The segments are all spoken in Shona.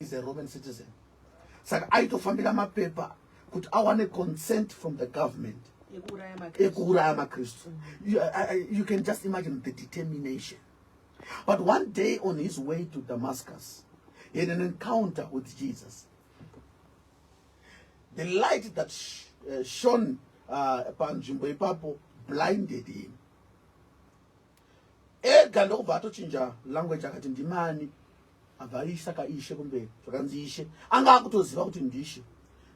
is a Roman citizen, saka aitofambira mapepa kuti awane consent from the government ekuuraya maKristu. You can just imagine the determination. But one day on his way to Damascus, he had an encounter with Jesus. The light that shone panzvimbo ipapo blinded him. Ega ndokubva atochinja language, akati, "Ndimani?" Abva aisa kaIshe kumberi, zvakanzi Ishe. Anga akutoziva kuti ndishe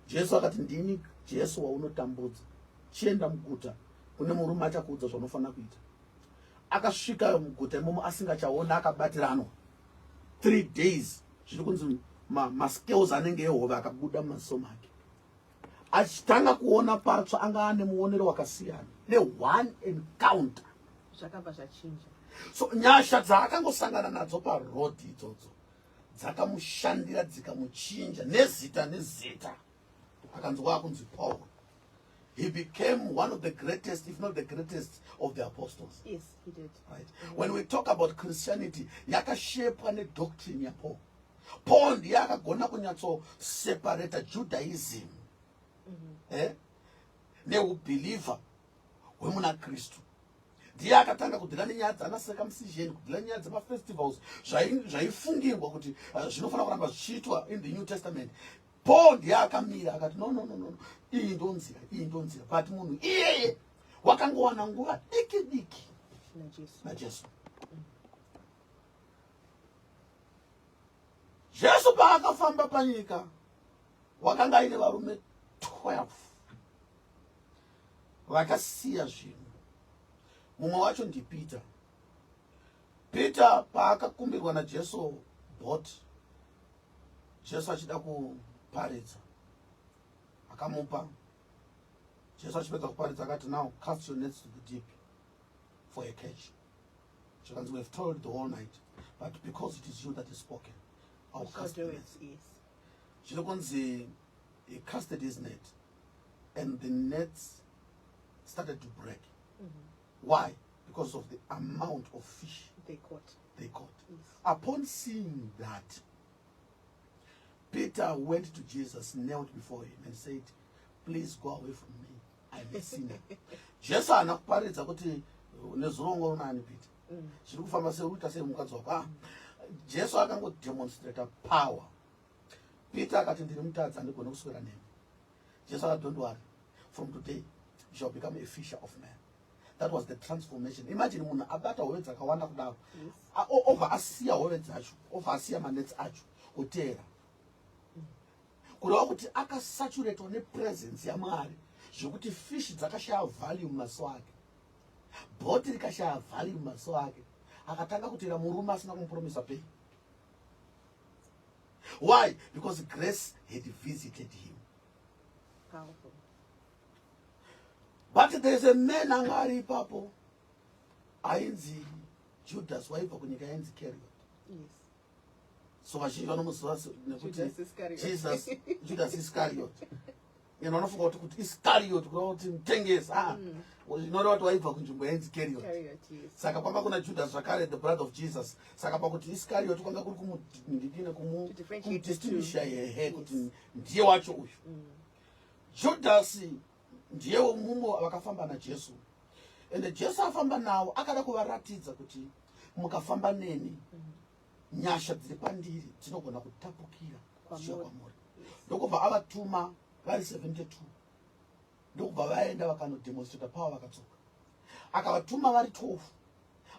Jesu. Akati, "Ndini Jesu waunotambudza. Chienda muguta, kune murume achakuudza zvaunofanira kuita." Akasvika muguta imomo asingachaona, akabatiranwa 3 days. Zviri kunzi mascales anenge ehove akabuda mumaziso make, achitanga kuona patsva. Anga ane muonero wakasiyana neone encounter. Zvakabva zvachinja. So nyasha dzaakangosangana nadzo parodhi idzodzo dzakamushandira, dzikamuchinja nezita. Nezita akanzi waakunzi Paul. He became one of the greatest, if not the greatest of the apostles. Yes, he did. Right? When we talk about Christianity, yakashepwa nedoctrine yaPaul. Paul ndiye akagona kunyatsoseparata Judaism neubeliever hwemuna Kristu. Ndiye akatanga kudeala nenyaya dzana circumcision, kudeala nenyaya dzemafestivals zvaifungirwa kuti zvinofanira kuramba zvichiitwa in the New Testament. Paul ndiye akamira akati, "No, no, no, no, iyi ndo nzira, iyi ndo nzira." But munhu iyeye wakangowana nguva diki diki naJesu. NaJesu. Jesu paakafamba panyika wakanga aine varume 12 vakasiya zvinhu. Mumwe wacho ndiPeter. Peter paakakumbirwa naJesu boat, Jesu achida kuparidza, akamupa. Jesu achipedza kuparidza akati, "Now cast your nets to the deep for a catch." Zvikanzi, "We have toiled the whole night, but because it is you that is spoken, I will We shall cast the do nets." it, yes. Zviri kunzi he casted his net and the nets started to break. Why? Because of the amount of fish they caught. They caught. Upon seeing that, Peter went to Jesus, knelt before him and said, "Please go away from me, I'm a sinner." Jesu haana kuparidza kuti nezurongo runani, Peter, zviri kufamba sei, uri kuita sei mukadzi wako. Ah, Jesu akangodemonstrata power. Peter akati, "Ndiri mutadzi, handigoni kuswera nemi." Jesu akati, "Don't worry, from today you shall become a fisher of men." That was the transformation. Imagine munhu abata hove dzakawanda kudaro, obva asiya hove dzacho, obva asiya manets acho, oteera. Kureva kuti akasaturatwa nepresence yaMwari zvekuti fish dzakashaya value mumaso ake, bhoti rikashaya value mumaso ake. Akatanga kuteera murume asina kumupromisa pay. Why? Because grace had visited him. Powerful. But there's a man anga ari ipapo ainzi Judas, waibva kunyika yainzi Keriot. So vazhinji vanomuziva nekuti Judas Iscariot. Jesus, Judas Iscariot. Ino vanofunga kuti Iscariot kureva kuti mutengesi. Ah, inoreva kuti waibva kunzvimbo yainzi Keriot. Keriot, yes. Saka kwanga kuna Judas zvakare, the brother of Jesus. Saka pakuti Iscariot kwanga kuri kumudikine To differentiate the two. kumudistinguisha yehe kuti ndiye wacho uyu. Judas ndiye mumwe vakafamba naJesu. Ende Jesu afamba navo, akada kuvaratidza kuti mukafamba neni, nyasha dziri pandiri dzinogona kutapukira dzichiuya kwamuri. Kwamuri. Ndokubva avatuma vari 72, ndokubva vaenda vakanodemonstrata power, vakadzoka. Akavatuma vari 12,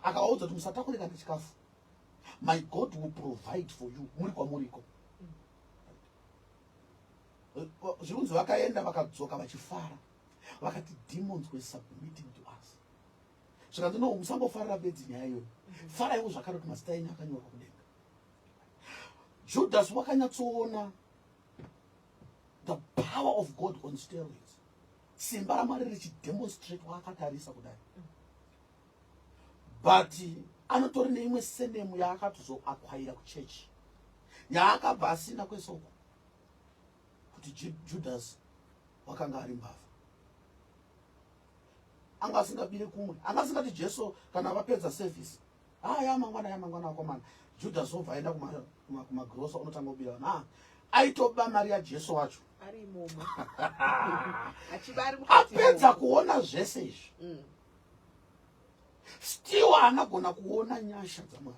akavaudza kuti musatakure kana chikafu, my God will provide for you muri kwamuriko. Zviri kunzi vakaenda, vakadzoka vachifara, vakati, "Demons were submitting to us." Zvikanzi, "No, musangofarira bedzi nyaya iyoyo, faraiwo zvakare kuti mazita enyu akanyorwa kudenga." Judas wakanyatsoona the power of God on steroids, simba raMwari richidemonstrate waakatarisa kudai. But anotori neimwe surname yaakatozoakwayira kuchechi yaakabva asina kwesoko kuti Judas wakanga ari mbavha, anga asingabire kumwe, anga asingati Jesu kana vapedza service, "Ah, yamangwana, yamangwana akomana," Judas obva aenda. kumagrosa unotanga kubira vanhu. Ah, aitoba mari yaJesu wacho. Ari imomo. Achiba ari mukati. Apedza kuona zvese izvi. Still haana kuona nyasha dzaMwari.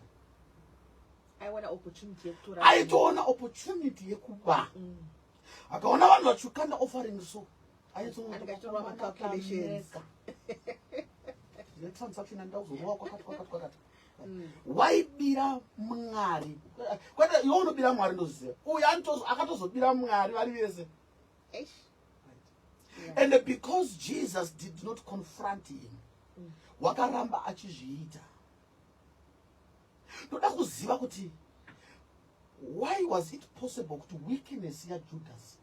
Aiwana opportunity yekutora. Aitoona opportunity yekuba. Akaona vanhu vachikanda offering, so Anenge achitorwa ma-calculations. Transaction andauzonowa kwakati kwakati kwakati. Waibira Mwari. Kwete iwe unobira Mwari, ndoziva uyu akatozobira Mwari vari vese. Eish. And because Jesus did not confront him, wakaramba achizviita. Ndoda kuziva kuti why was it possible kuti weakness yaJudas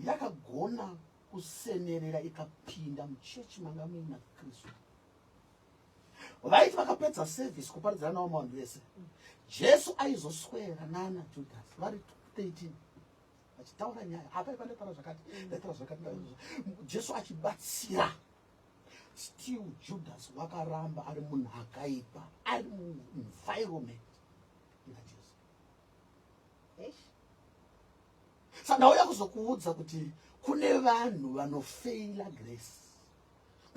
yakagona kusenerera ikapinda muchechi manga muina Kristu? Vaiti vakapedza service, kuparidzana navo vanhu vese, Jesu aizoswera nana Judas vari 13 vachitaura nyaya apa ipa, ndaitaura zvakati, ndaitaura zvakati, ndaitaura zvakati. Jesu achibatsira. Still Judas wakaramba ari munhu akaipa ari muenvironment ina Jesu. Eish. Saka ndauya kuzokuudza kuti kune vanhu vanofeila grace,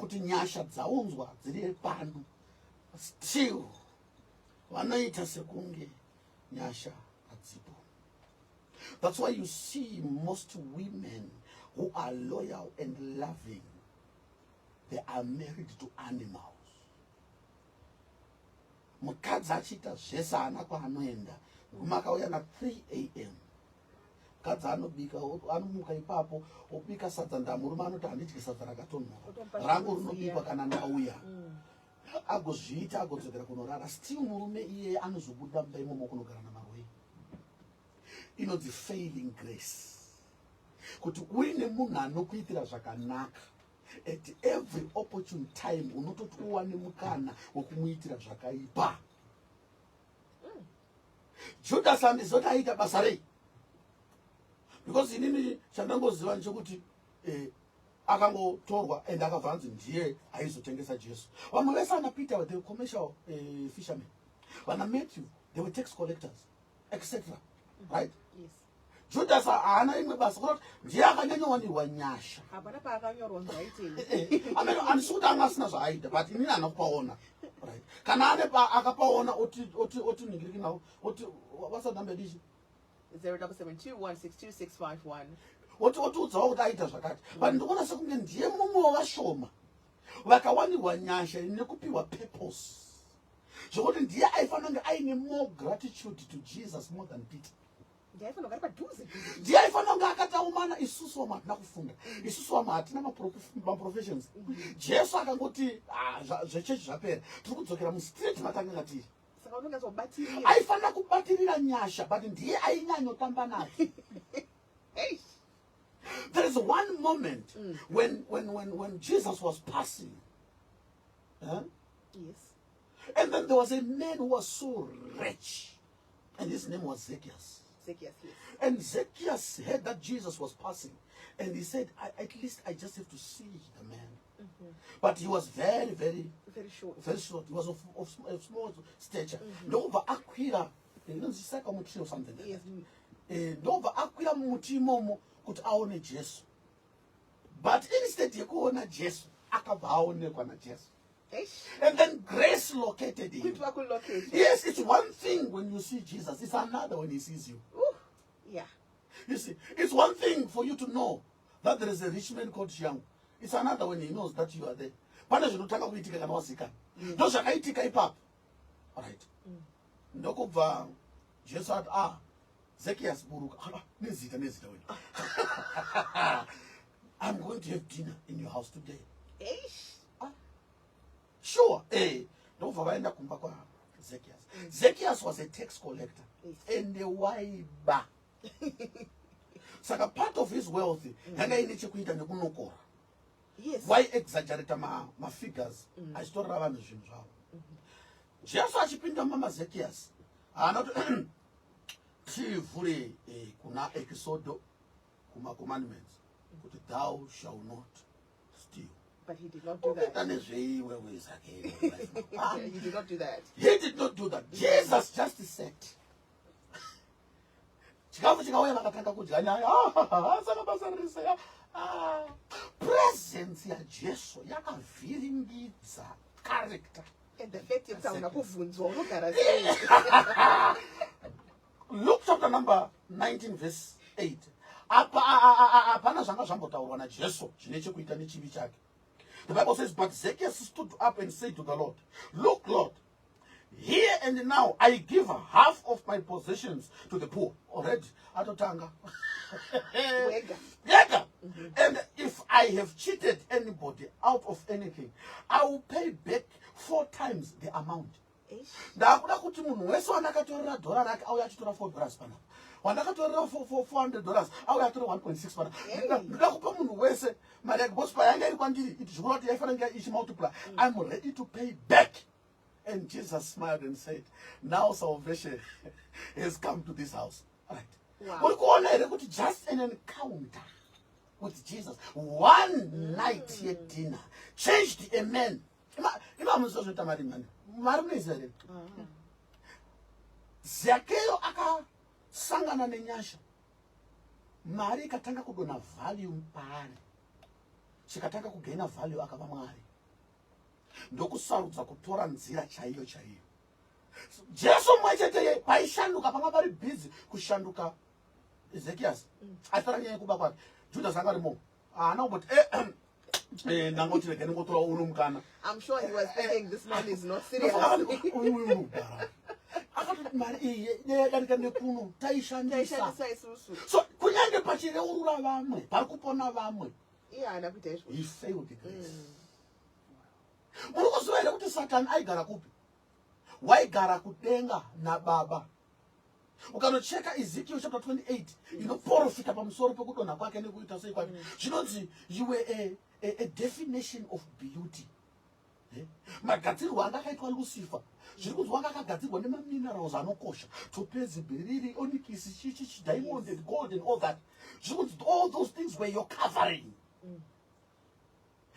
kuti nyasha dzaunzwa dziri pano, still vanoita sekunge nyasha hadzipo. That's why you see most women who are loyal and loving, they are married to animals. Mukadzi achiita zvese, haana kwaanoenda. Murume akauya na3 a.m., mukadzi anobika, anomuka ipapo obika sadza. Ndamurume anoti, "Handidyi sadza rakatonhora." Otomupa "Rangu zvinodziya. rinobikwa kana ndauya." Agozviita, agodzokera kunorara. Still murume iyeye anozobuda mumba imomo kunogara namarwei. Inonzi failing grace, kuti uine munhu anokuitira zvakanaka, at every opportune time unototi uwane mukana wekumuitira zvakaipa. Judas handizoti aita basa rei, because inini chandangoziva ndechekuti akangotorwa and akabva anzi ndiye aizotengesa Jesu. Vamwe vese, ana Peter, they were commercial fishermen, vana Matthew, they were tax collectors, etc., right? Yes. Judas haana imwe basa, kurati ndiye akanyanyowanirwa nyasha. Hapana paakanyorwa kunzi aitei. Ameno, handisi kuti anga asina zvaaita, but inini haana kupaona, right? Kana ane pa akapaona, oti ningiriki nawo, oti WhatsApp number dichi. 0772162651. Otiudzawo kuti aita zvakati, but ndikuona sekunge ndiye mumwe wevashoma vakawanirwa nyasha nekupiwa purpose, zvokuti ndiye aifanira kunge aine more gratitude to Jesus more than Peter. Ndiaifanira kugara padhuze dhuze. Ndiye aifanira kunge akataumana. Isusu vamwe hatina kufunda, isusu vamwe hatina maprofessions. Jesu akangoti, "Ah, zvechechi zvapera, tiri kudzokera mustreet matanga tiri." Saka unonyatsobatirira. Aifanira kubatirira nyasha, but ndiye ainyanyotamba nadzo. Eish. There is one moment when Jesus was passing, huh? Yes. And then there was a man who was so rich, and his name was Zacchaeus. Zacchaeus, yes. And Zacchaeus heard that Jesus was passing, and he said, "At least I just have to see the man." But he was very, very, Very short. very short. He was of small stature. Ndokubva akwira, inonzi sycamore tree or something like that. Ndokubva akwira mumuti imomo kuti aone Jesu. But instead yekuona Jesu, akabva aonekwa naJesu. Eish. And then grace located him. Kuitwa kulocate. Yes, it's one thing when you see Jesus, it's another when he sees you. Ooh. Yeah. You see, it's one thing for you to know that there is a rich man called Chiang. It's another when he knows that you are there. Pane zvinotanga kuitika kana wazikana. Ndo zvakaitika ipapo. Right. Ndokubva Jesu ati, "Ah, Zacchaeus, buruka." "Ah, nezita, nezita wena. I'm going to have dinner in your house today." Eish. "Ah, sure." Ndokubva vaenda kumba kwa Zacchaeus. Zacchaeus was a tax collector. And waiba. Saka part of his wealth yanga ine chekuita nekunokora. Waiexaggerata mafigures achitorera vanhu zvinhu zvavo. Jesu achipinda mamaZacchaeus, haana kuti tivhure kuna Ekisodo, kumacommandments, kuti "Thou shall not steal." But he did not do that. Ukuita nezveiwewe, Zacchaeus? He did not do that. He did not do that. Jesus just said, Chikafu chikauya, vakatanga kudya nyaya. Ah, saka basa riri sei? Ah, presence yaJesu yakavhiringidza character. And the fact yekuti hauna kubvunzwa unogara sei. Luke chapter number 19 verse 8. Apa hapana zvanga zvambotaurwa naJesu zvine chekuita nechivi chake. The Bible says, "But Zacchaeus stood up and said to the Lord, 'Look, Lord, here and now I give half of my possessions to the poor.'" Already atotanga. Wega. Yega. "And if I have cheated anybody out of anything, I will pay back four times the amount." Eish. Ndakuda kuti munhu wese wandakatorera dhora rake auya achitora $4 panapa, wandakatorera $400 auya atora 1.6 panapa. Hey. Ndoda kupa munhu wese mari yake, because payanga iri kwandiri iti zvikureva kuti yaifanira kunge ichimultiply. I'm ready to pay back. And Jesus smiled and said, "Now salvation has come to this house." Right. Uri kuona here kuti just an encounter with Jesus, one night yedinner, changed a man? Ima muziva zvinoita mari mani? Mari munoiziva here? Zakeyo akasangana nenyasha, mari ikatanga kudonha value paari, chikatanga kugaina value akava Mwari, ndokusarudza kutora nzira chaiyo chaiyo. Jesu mumwe chete ye paishanduka, panga pari busy kushanduka Ezekias achitara nyaya yekuba kwake, Judas anga arimo, haana kumboti, "Eh, eh, ndangoti rega ndingotora uno mukana." I'm sure he was thinking, "This man is not serious." Akatoti mari iyi yadarika nekuno taishandisa. Taishandisa isusu. So kunyange pachireurura vamwe, pari kupona vamwe, Iye haana kuita izvozvo. he failed grace. Muri kuziva here kuti Satani aigara kupi? Waigara kudenga nababa. Ukanocheka Ezekiel chapter 28, inoprofita pamusoro pekudonha kwake nekuita sei kwake, zvinonzi you were a definition of beauty. Eh? Magadzirwo anga akaitwa Lucifer, zviri kunzi wanga akagadzirwa nemaminerals anokosha, topaz, beryl, onyx, chichichi, diamond and gold and all that. Zviri kunzi all those things were your covering.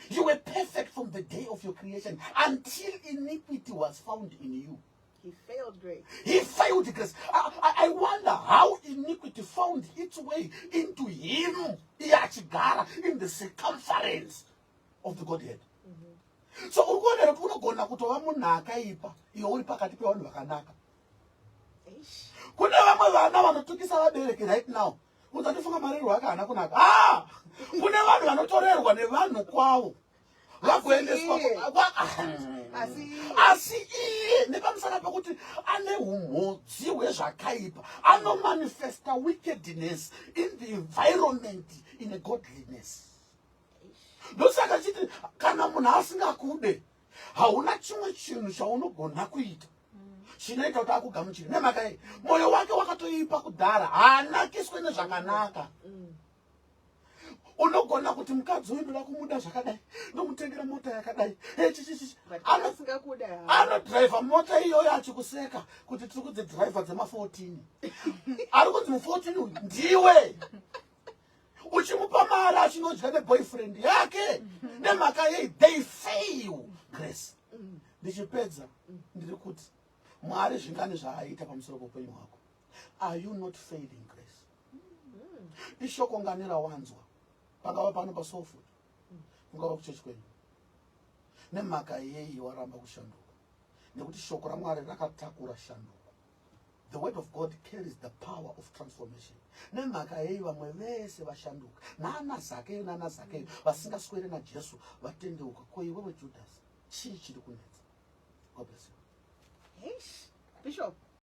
You were perfect from the day of your creation until iniquity was found in you. He failed grace. He failed grace. I wonder how iniquity found its way into him, iye achigara in the circumference of the Godhead. So uri kuona here kuti unogona kutova munhu akaipa iwe uri pakati pevanhu vakanaka? Eish. Kune vamwe vana vanotukisa vabereki right now, uzatifunga marerwo ake haana kunaka. Ah! Kune vanhu vanotorerwa nevanhu kwavo vagoendeswa. Iye. Asi iye. Asi iye nepamusana pekuti ane umhodzi hwezvakaipa, anomanifesta wickedness in the environment in a godliness. Ndosaka chiti kana munhu asingakude, hauna chimwe chinhu chaunogona kuita chinoita kuti akugamuchire. Nemhaka yei? Mwoyo wake wakatoipa kudhara, haanakiswe nezvakanaka. Unogona kuti mukadzi uyu ndoda kumuda zvakadai, ndomutengera mota yakadai. Eh, chichichichi. But asingakuda. Anodhiraivha mota iyoyo achikuseka kuti tiri kudzidhiraivha dzema14. Ari kunzi mu14 uyu ndiwe uchimupa mari achinodya neboyfriend yake. Nemhaka yei? They fail grace. Ndichipedza, ndiri kuti Mwari zvingani zvaaita pamusoro poupenyu hwako? Are you not failing grace? Ishoko ngani rawanzwa, pangava pano paSoul Food, kungava kuchechi kwenyu? Nemhaka yei waramba kushanduka? Nekuti shoko raMwari rakatakura shanduko. The word of God carries the power of transformation. Nemhaka yei vamwe vese vashanduka, nana Zakeyo, nana Zakeyo vasingaswere naJesu vatendeuka? Ko iwewe Judas, chii chiri kunetsa? God bless you. Eish. Bishop.